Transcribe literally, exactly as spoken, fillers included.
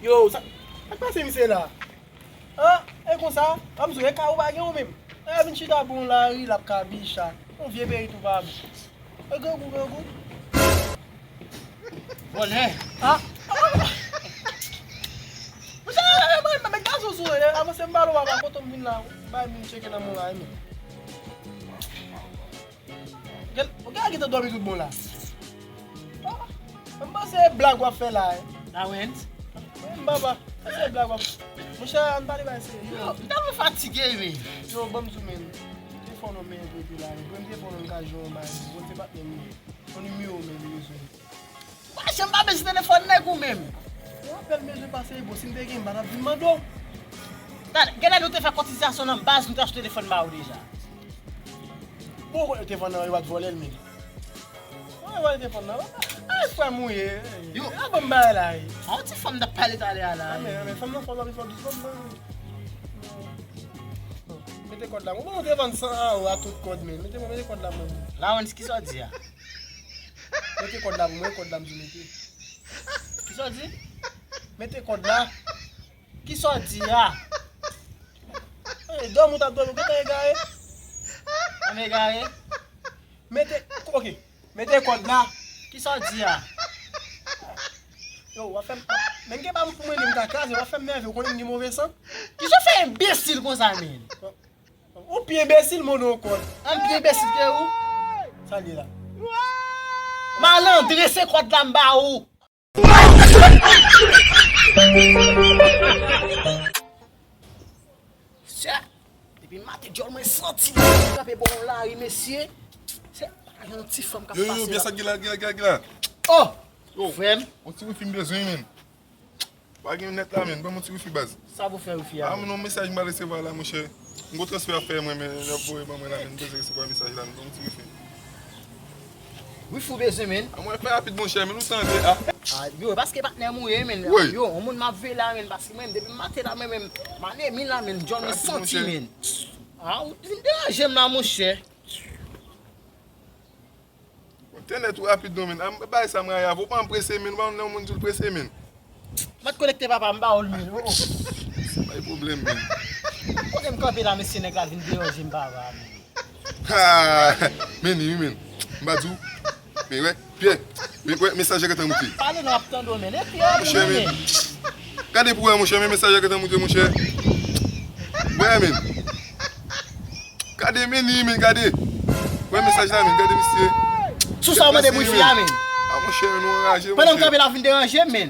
Yo, sa, sa k pase misye la? An, e konsa, pa m sou e ka ou pa gen ou menm. E vin chita bon lari, l ap kabicha. Yon vye peyi tou pa bon. E grangou, grangou. Vòlè. Ah. Mesye, men gason sou e, avanse m pale w papa, kote m vin la, bay moun tcheke nan mwen la, men. Gen, ou gen gentan dòmi tout bon la. Ah, m panse e blag w ap fè la, eh. Lawens. M papa, se blag w ap. Monchè, ann pale bay serye. Yo, m tèlman fatige, men. Yo, ban m di w, men. Telefòn nan men prete la, men. Pran telefòn nan ka jwe yon bay, bon, se patnè m ye. Yon nimewo, men, m bezwen. Wa, jan m pa bezwen telefòn nèg ou menm. Yon apèl bezwen pase, bon, si m te gen, m pa t ap vin mande w. Gade, genlè nou te fè kotizasyon nan baz, nou te achte telefòn ba ou deja. Bon, kote yo te vann nan, yo pa t vòlè l, men. Mwen vòlè telefòn nan. Ay, frè m ou ye. Yo. Yo ban m bagay la, wi. Yon ti fanm t ap pale talè a la. Ah, men, men, fanm nan fò, fò, fò, fò, fò. Mete kòd la. Mwen, mwen te vann san an a tout kòd, men. Mete, mete kòd la, mwen. Lawens, kisa w di a? Mete kòd la pou mwen, kòd la m di mete. Kisa w di? Mete kòd la. Kisa w di a? Ey, dòmi w t ap dòmi, ou gentan egare? An egare? Mete, ok, mete kòd la. Kisa w di a? Yo, w ap fè m, men gen pa m pou mwen, m ka kraze, w ap fè m nève, ou konnen m gen move san. Kisa w fè enbesil konsa, men? Ou pi enbesil, mande yon kòd. An pi enbesil ke ou? Sa l ye la? Malandren, se kòd la m ba ou. Mesye, depi maten djòl mwen santi li kanpe bò yon lari, mesye. Se pa yon ti fanm k ap pase la. Yo, yo, yo, byen sa ki la, ki la, ki la, ki la. Oh! Yo, frè m. Yon ti wifi m bezwen, men. Pa gen nèt la, men. Ban m yon ti wifi, baz. Sa pou fè wifi a? Ah, men yon mesaj m pa resevwa la, monchè. M gon transfè ap fè mwen, men y ap voye ban mwen la, men m bezwen resevwa mesaj la, men ban m yon ti wifi. Wifi ou bezwen, men? Ah, mwen fè rapid, monchè, men ou tande, ah. Ah, yo, paske patnè m ou ye, men. Wi. Yo, yon moun m ap veye la, men, paske mwen, depi maten la, mwen menm, m anemi la, men, djòl mwen santi, men. Ah, ou vin deranje m la, monchè. Entènèt ou rapid non, men. Ah, bay sa mwen a, ou pa prese, men. Ou pa konn lè yon moun di l prese, men. Mwen konekte papa, m ba ou l, men. Oh, oh. Sa pa yon pwoblèm, men. Kote m kanpe la, mesye, nèg la vin deranje m, papa, men. Ha! Men, wi, men. M pa di w. Men, wè, Pyè. Men, wè, mesaj la gentan moute. Pale non, ap tande w, men. E Pyè, monchè, men. Gade pou wè, monchè, men mesaj la gentan moute, monchè. Wè, men. Gade, men li, men, gade. Wè mesaj la, men, gade misye. Sou sa w mande pou fi a, men. Ah, monchè, men, nou anraje, monchè. Pandan m kanpe la, vin deranje m, men.